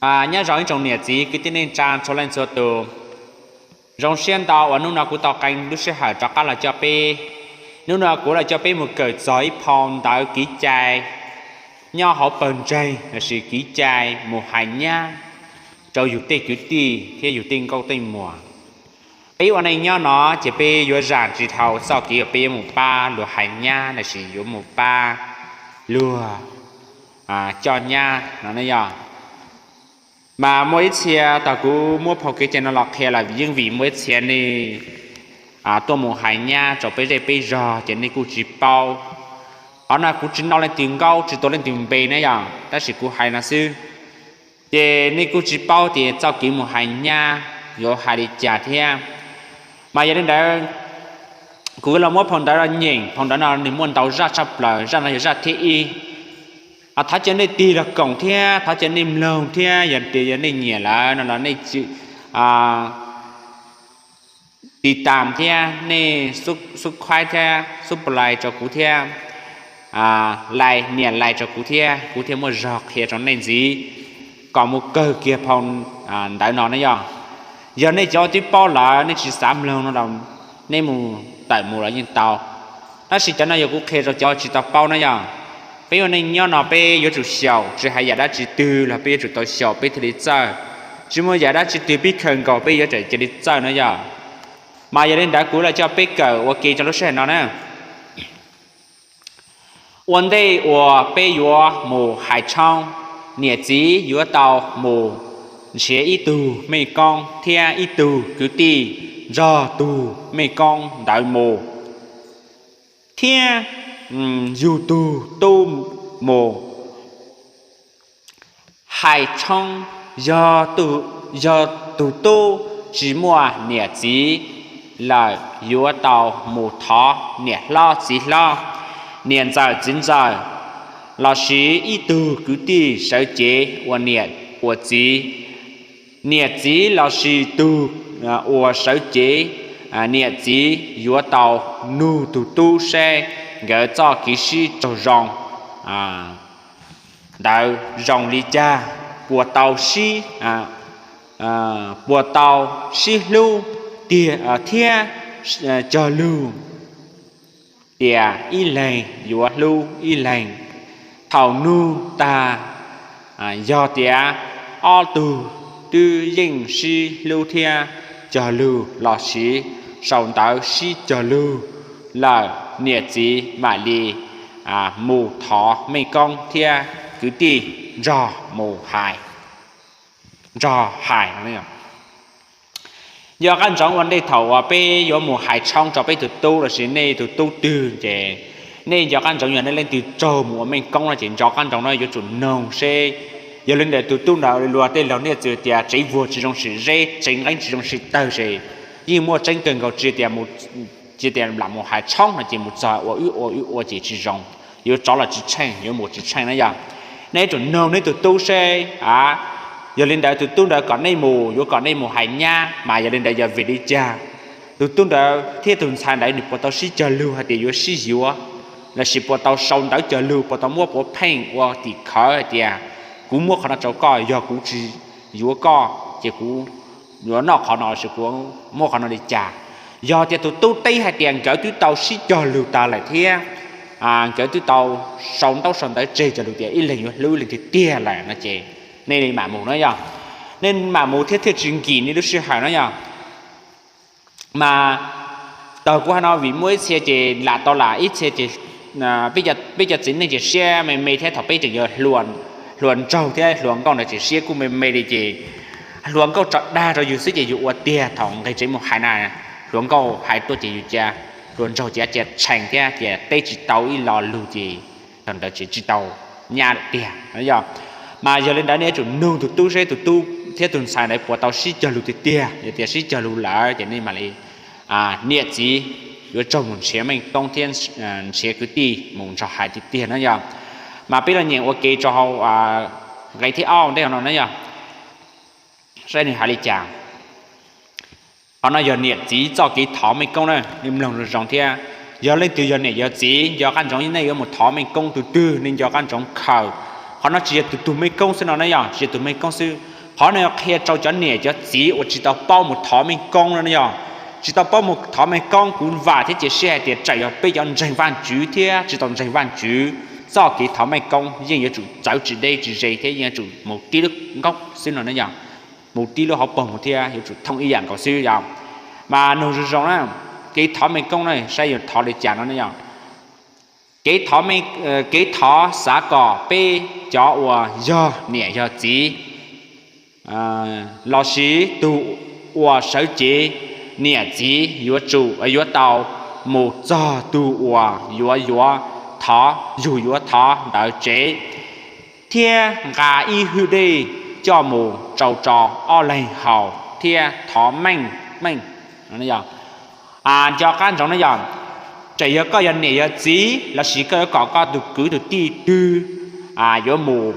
Nyob zoo ib tsoom niam txiv kwv tij neej tsa txhua leej txhua tus, zoo siab ntau uas hnub no kuv tau qee lub sij hawm rov qab los coj peb. Hnub no kuv los coj peb mus kawm txog ib phau ntawv kev cai nyob hauv pawg ntseeg lossis kev cai mus hais nyab rau yus tej kwv tij thiab yus tej nkauj tej muam. Peb ua neej nyob no ces peb yuav zam tsis dhau txoj kev uas peb yuav mus pab luag hais nyab lossis yuav mus pab luag coj nyab no ne yog. Mas muaj ib txhia thaum kuv muab phau kev cai no los qhia los yeej vim muaj ib txhia nej tuaj mus hais nyab rau peb zej peb zog ces nej kuj tsis paub. Qhov no kuv tsis noj leej twg nkaub tsis tua leej twg npe ne yog, tab sis kuv hais no xwb. Ces nej kuj tsis paub tias txoj kev mus hais nyab yuav hais li cas thiab. Mas yog li ntawd, kuv los muab phau ntawv no nyeem, phau ntawv no nws muaj ntau zaj tshaj plaws, zaj no yog zaj thib ib. Thov cia nej tig los koom thiab thov cia nej mloog thiab, yog tias yog nej nyiam lawm no los nej tiv tam thiab nej subscribe thiab subscribe rau kuv thiab, like, nias like rau kuv thiab, kuv thiaj muaj zog qhia rau nej ntxiv kom mus kawg kiag phau ntawv no ne yog. Yog nej cov twb paub lawm nej tsis xav mloog no los nej mus tawm mus los yeej tau. Tab sis cov no yog kuv qhia rau cov tsis tau paub na yog. Peb ua neej nyob no peb yuav tsum xyaum, tsis hais yam dab tsi twg los peb yuav tsum tau xyaum peb thiaj li txawj. Tsis muaj yam dab tsi twg pib khaws nkaus peb yuav tsum cia li txawj na yog. Mas yog li ntawd kuv los coj peb kawm ua ke rau lub sij hawm no na. Ua ntej uas peb yuav mus hais tshoob, niam txiv yuav tau mus nrhiav ib tug mej koob thiab ib tug kwv tij nrog tus mej koob ntawd mus, thiab yug tug tub mus hais tshoob. Yog tus tub tsis muaj niam txiv lawm yuav tau mus thov niam hlob txiv hlob, niam ntxawm txiv ntxawm, lossis ib tug kwv tij sawv cev ua niam ua txiv. Niam txiv lossis tus uas sawv cev, niam txiv yuav tau nug tus tub seb nkawd txoj kev sib raug zoo ntawd zoo li cas, puas tau sib, puas tau sib hlub tiag thiab cog lug tias ib leeg yuav hlub ib leeg. Thaum nug tag, yog tias ob tug twb yeej sib hlub thiab cog lug los sis sau ntawv sib cog lug lawm, niam txiv mam li mus thov mej koob thiab kwv tij nrog mus hais, nrog hais. Nco qab ntsoov ua ntej thaum uas peb yuav mus hais tshoob rau peb tus tub los sis nej tus tub twg ces nej nco qab ntsoov yog nej leej twg raug mus ua mej koob no ces nco qab ntsoov no yuav tsum noog seb. Yog li ntawd tus tub ntawd luag tej laug niaj txwv tias tsev vuag tsis zoo sim zeb, tsev nqeeb tsis zoo sim tawg ces yeej muaj tseeb kawg nkaus tsis tias mus, tsis tias lam mus hais tshoob no ces mus txog ua wb ua wb ua ces tsis zoo, yuav tsov los tsis tsheej, yuav mus tsis tsheej na yog. Nej yuav tsum noog nej tus tub seb, yog li ntawd tus tub ntawd kom nej mus, yuav kom nej mus hais nyab mas yog li ntawd yog vim li cas? Tus tub ntawd thiab tus ntxhais ntawd nws puas tau sib cog lug hais tias yuav sib yuav, los sis puas tau sau ntawv cog lug, puas tau muab puav pheej ua tim khawv hais tias kuv muab qhov no rau koj, yog kuv tsis yuav koj ces kuv yuav noj qhov no los sis kuv muab qhov no li cas? Yog tias tus tub teb hais tias nkawd twb tau sib cog lug tas lawm thiab nkawd twb tau sau ntaub sau ntawv tseg cog lug tias ib leeg yuav hlub ib leeg tiag tiag lawm no ces nej li mam mus na yog. Nej mam mus thiab thiaj tsis nkim nej lub sij hawm na yog. Mas thaum kuv hais no vim muaj ib txhia ces lam tau lam, ib txhia ces peb cov txiv neej ces siab me me thiab thaum peb tseem yog hluas nraug thiab hluas nkauj ntawd ces siab kuj me me li ces hluas nkauj tso dag rau yus xwb ces yus ua tiag, thaum nqis tsev mus hais na hluas nkauj hais tuaj ces yus cia, hluas nraug cia cia tshee thiab cia teb tsis tau ib lo lug ces thaum ntawd ces tsis tau nyab lawm tiag yog. Mas yog li ntawd nej yuav tsum nug tus tub seb tus tub thiab tus ntxhais ntawd puas tau sib cog lug tiag tiag, yog tias sib cog lug lawm ces nej mam li niam txiv yuav raug mus nrhiav mej koob thiab nrhiav kwv tij mus nrog hais tiag tiag na yog. Mas peb los nyeem ua ke rau hauv nqe thib ob ntej no na yog, saib nws hais li cas. Qhov no yog niam txiv txoj kev thov mej koob na, nej mloog zoo zoo thiab. Yog leej twg yog niam yog txiv nco qab ntsoov nej yuav mus thov mej koob tus twg nej nco qab ntsoov khaws. Qhov no tsis yog tus tug mej koob xwb no na yog, tsis yog tus mej koob xwb, Qhov no yog qhia rau cov niam cov txiv uas tsis tau paub mus thov meej koob no ne yog. Tsis tau paub mus thov meej koob, kuv vam thiab cia siab hais tias tseem yog peb cov ntseeg Vajtswv thiab tsis tau ntseeg Vajtswv, txoj kev thov meej koob yeej yuav tsum txawv tsis deb tsis ze thiab yeej yuav tsum mus tib lub nkaub xwb no ne yog. Mus tib lub hauv paug mus thiab yuav tsum thooj ib yam nkaus xwb yog. Mas nug zoo zoo na, kev thov meej koob na saib yuav thov li cas no ne yog. Kev thov, kev thov xav kom peb cov uas yog niam yog txiv lossis tus uas sawv cev niam txiv yuav tsum, yuav tau mus txog tus uas yuav, yuav thov, yug yuav thov ntawd tsev, thiab nqa ib hwj dej coj mus rau rau ob leeg haus thiab thov meej meej. Nco qab ntsoov ne yog, tseem yog koj yog niam yog txiv lossis koj yuav kom koj tus kwv tus tij twg yuav mus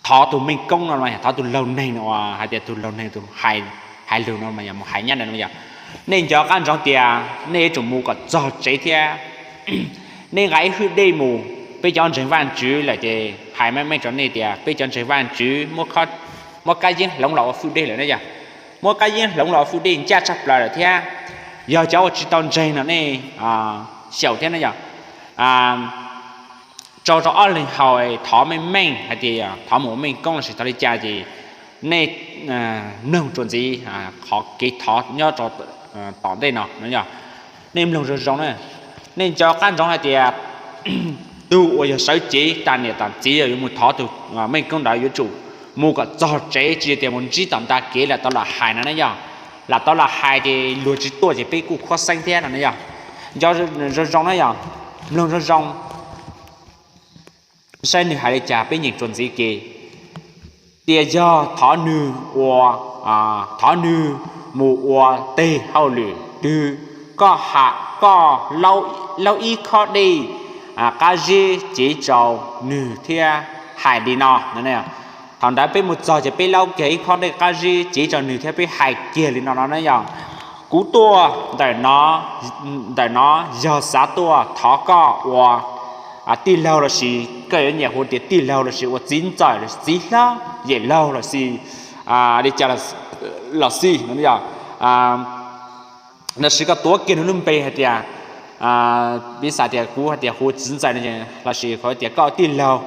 thov tus meej koob no, thov tus laug neeg no, hais tias tus laug neeg tus hais lus no yog mus hais nyab no yog, nej nco qab ntsoov tias nej yuav tsum mus kom txog tsev thiab nej nqa ib hwj dej mus. Peb cov ntseeg Vajtswv lawm ces hais meej meej rau nej tias peb cov ntseeg Vajtswv muab kab yeeb hloov los ua hwj dej lawm ne yog. Muab kab yeeb hloov los ua hwj dej ncaj tshaj plaws lawm thiab. Yog cov uas tsis tau ntseeg no nej xyaum thiab ne yog, rau rau ob leeg haus, thov meej meej hais tias thov mus ua meej koob lossis thov li cas ces nej mloog tsuas ntxiv qhov kev thov nyob rau tom ntej no no yog. Nej mloog zoo zoo na, nej nco qab ntsoov hais tias tus uas yog sawv cev tas niam tas txiv yuav mus thov tus meej koob ntawd yuav tsum mus kom txog tsev, tsis yog tias mus ntsib tom ntag kev lam tau lam hais no ne yog. Lam tau lam hais ces luag tsis tuaj ces peb kuj khuab xeeb thiab no ne yog. Nco zoo zoo na yog, mloog zoo zoo saib nws hais li cas peb nyeem tsuas ntxiv ke. Tias yog thov nws ua, thov nws mus ua teg hauj lwm twg, koj, koj laub ib khob dej qab zib cev rau nws thiab hais li no. Thaum ntawd peb mus txog ces peb laub kiag ib khob dej qab zib cev rau nws thiab peb hais kiag li no no ne yog, kuv tuaj ntawm no yog xav tuaj thov koj ua tij laug lossis koj yuav nyiam hu tias tij laug lossis ua txiv ntxawm lossis txiv hlob yawm laug lossis li cas los xij no yog. Lossis koj tuav kiag nws lub npe hais tias, piv xam tias kuv hais tias hu txiv ntxawm no, lossis kuv tias koj tij laug,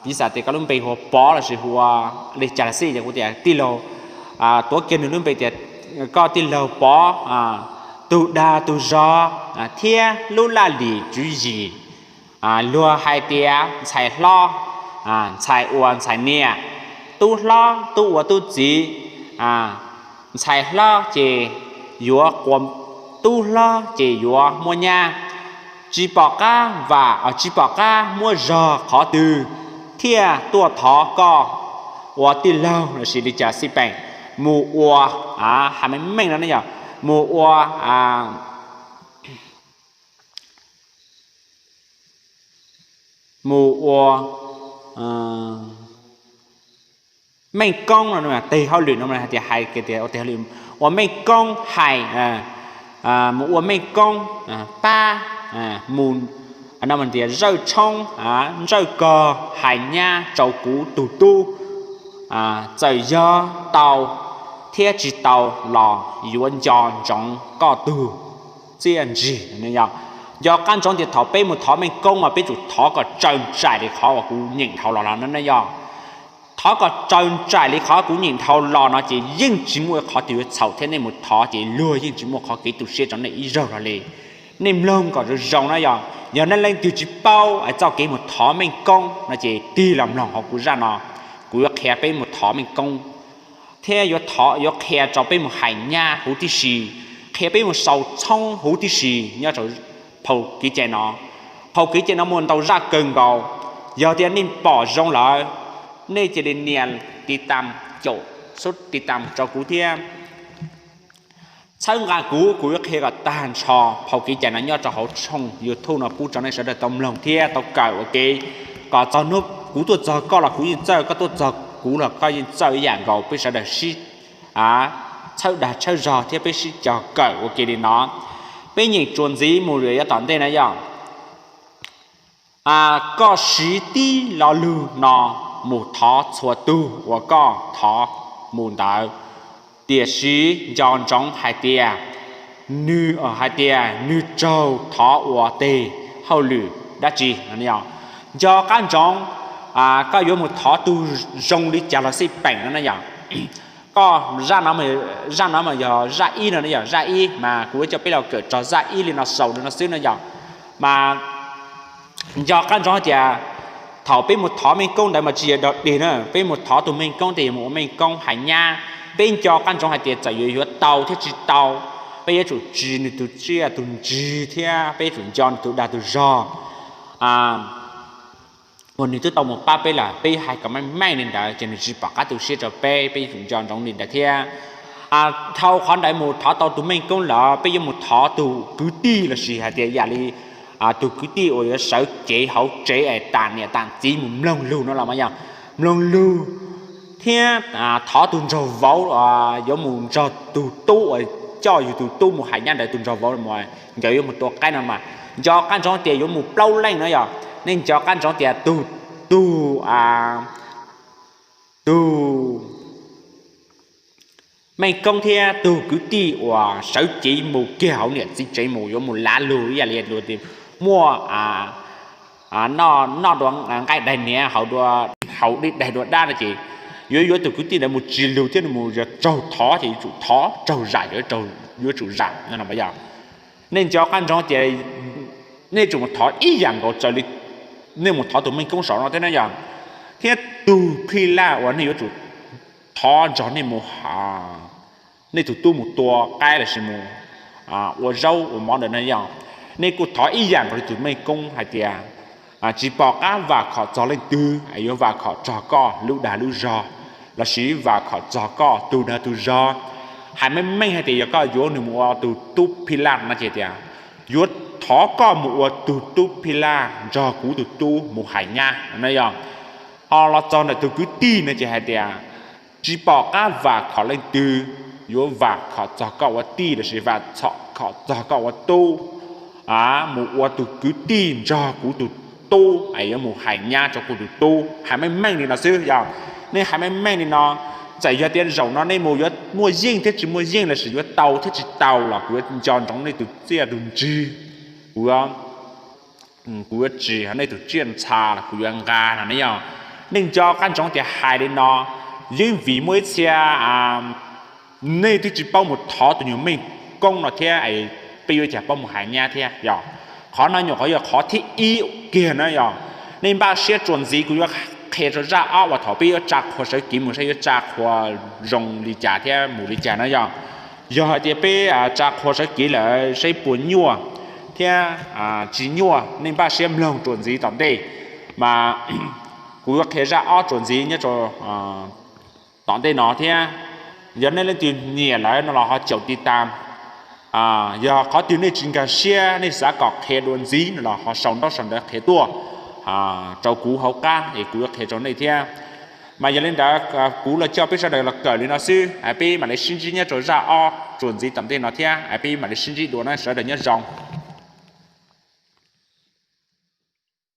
piv xam tias koj lub npe hu ua Pov lossis hu ua li cas los xij, kuv tias tij laug, tuav kiag nws lub npe tias koj tij laug Pov, tus dag tus zog thiab lub laj lim tswv yim, luag hais tias ntxhais hlob, ntxhais ua ntxhais niam, tub hlob tub ua tub txiv, ntxhais hlob ces yuav qua, tub hlob ces yuav muab nyab, tsis pom qab vam, tsis pom qab muab zog qhov twg thiaj tuaj thov koj ua tij laug lossis li cas xij peem, mus ua, hais meej meej no ne yog, mus ua, mus ua meej koob no, teg hauj lwm no hais tias hais tias ua teg hauj lwm, ua meej koob hais, mus ua meej koob pab, mus, no tias zawj tshoob ntsawj kog hais nyab rau kuv tus tub, txawm yog tau thiab tsis tau los yuav nco ntsoov koj tug txiaj ntsig. Nco qab ntsoov tias thaum peb mus thov meej koob mas peb tsum thov kom tsaws ntsais li qhov uas kuv nyeem dhau los no ne yog. Thov kom tsaws ntsais li qhov kuv nyeem dhau los no ces yeej tsis muaj qhov twg yuav txhaum thiab nej mus thov ces luag yeej tsis muaj qhov kev tu siab rau nej ib zaug los li. Nej mloog kom zoo zoo na yog, yog nej leej twg tsis paub txoj kev mus thov meej koob no ces tig los mloog hauv kuv zaj no, kuv yuav qhia peb mus thov meej koob thiab yuav qhia rau peb mus hais nyab huv tib si, qhia peb mus sau tshoob huv tib si nyob rau phau kev cai no. Phau kev cai no muaj ntau zaj kawg nkaus. Yog tias nej pom zoo lawm, nej cia li nias tiv tam, caum xub tiv tam rau kuv thiab txhawb nqa kuv, kuv yuav qhia kom tag nrho phau kev cai no nyob rau hauv tshooj YouTube no pub rau nej sawv daws tau mloog thiab tau kawm ua ke, kom txog hnub kuv tuaj txog koj los kuv yeej txawj, koj tuaj txog kuv los koj yeej txawj ib yam nkaus, peb sawv daws sib txhawb dag txhawb zog thiab peb sib cog kawm ua ke li no. Peb nyeem tsuas ntxiv mus yuav tom ntej na yog. Koj siv tib lo lug no mus thov txhua tug uas koj thov mus ntawd, tiam sis nco ntsoov hais tias, nws hais tias nws raug thov ua tes hauj lwm dab tsi no. Nco qab ntsoov, koj yuav mus thov tug zoo li cas los xij peem no na yom. Koj, zaj no mas yog zaj ib no, yog zaj ib mas kuv yuav coj peb los kawm txog zaj ib li no xaus li no xwb no yom. Mas nco qab ntsoov hais tias thaum peb mus thov mej koob ntawd mas tsis yog dog dig na, peb mus thov tug mej koob tes yog mus ua mej koob hais nyab. Peb nco qab ntsoov hais tias txawm yuav yuav tau thiab tsis tau, peb yuav tsum tsis nws tug tsiaj tug ntsig thiab peb yuav tsum nco nws tug dag tug zog uas nws twb tau mus pab peb lawm, peb hais kom meej meej li ntawd ces nws tsis pom qab tu siab rau peb, peb yuav tsum nco ntsoov li ntawd thiab. Dhau qhov ntawd mus thov tau tug mej koob lawm peb yuav mus thov tug kwv tij lossis hais tias yam li tug kwv tij uas yuav sawv cev hauv tsev es tam niam tam txiv mus mloog lug no los mas yog mloog lug thiab thov tug nraug vauv yuav mus nrog tug tub uas coj yug tug tub mus hais nyab ntawd, tug nraug vauv mas nkawd yuav mus tua qaib no mas nco qab ntsoov tias yuav mus plaub leej no yog. Nej nco qab ntsoov tias tug, tug, tug mej koob thiab tug kwv tij uas sawv cev mus kiag hauv niam txiv tsev mus yuav mus lav lug ib yam li muaj noj dua nqaij daig niam haus dej daig dua dab no ces yuav yuav tug kwv tij ntawd mus tsis lug thiab nws mus yog raug thov ces yuav tsum thov raug zam, yuav tsum zam no. Nej nco qab ntsoov tias nej tsum mus thov ib yam nkaus raws li nej mus thov tug mej koob saum no thiab na yog. Thiab tug phij laj uas nej yuav tsum thov nrog nej mus, nej tug tub mus tua qaib lossis mus ua zaub ua mov ntawd na yog, nej kuj thov ib yam nkaus li tug mej koob hais tias tsis pom qab vam khom txog leej twg, yuav vam khom txog koj lub dag lub zog lossis vam khom txog koj tug dag tug zog. Hais meej meej hais tias yog koj yuav nws mus ua tug tub phij laj no ces tias yuav thov koj mus ua tug tub phij laj nrog kuv tug tub mus hais nyab no yog. Ho los txog ntawm tug kwv tij no ces hais tias tsis pom qab vam khom leej twg, yuav vam khom txog koj ua tij lossis vam khom txog koj ua tub, mus ua tug kwv tij nrog kuv tug tub es yuav mus hais nyab rau kuv tug tub. Hais meej meej li no xwb yog. Nej hais meej meej li no, txawm yog tias zaum no nej mus yuav muaj yeej thiab tsis muaj yeej lossis yuav tau thiab tsis tau los kuv yuav nco ntsoov nej tug tsiaj tug ntsig, kuv kuv yuav tsis, nej tug tsiaj ntxha los kuv yuav nqa no ne yog. Nej nco qab ntsoov tias hais li no, yeej vim muaj ib txhia nej twb tsis paub mus thov tus nyuag mej koob no thiab, peb yuav cas paub mus hais nyab thiab yog. Qhov no nyuam qhuav yog qhov thib ib kiag na yog. Nej npaj siab txuas ntxiv, kuv yuav qhia rau zaj ob uas thaum peb yuav tsa qhua sawv kev mus saib yuav tsa qhua zoo li cas thiab mus li cas na yog. Yog hais tias peb tsa qhua sawv kev lawm saib puas nyuaj thiab tsis nyuaj, nej npaj siab mloog txuas ntxiv tom ntej, mas kuv yuav qhia zaj ob txuas ntxiv nyob rau tom ntej no thiab. Yog nej leej twg nyiam lawm no los ho caum tiv tas. Yog qhov twg nej tsis nkag siab nej xav kom qhia dua ntxiv no los ho sau ntaub sau ntawv qhia tuaj rau kuv hauv qab es kuv yuav qhia rau nej thiab. Mas yog li ntawd kuv los coj peb sawv daws los kawm li no xwb, peb mam li sib ntsib nyob rau zaj ob txuas ntxiv tom ntej no thiab, peb mam li sib ntsib dua na, sawv daws nyob zoo.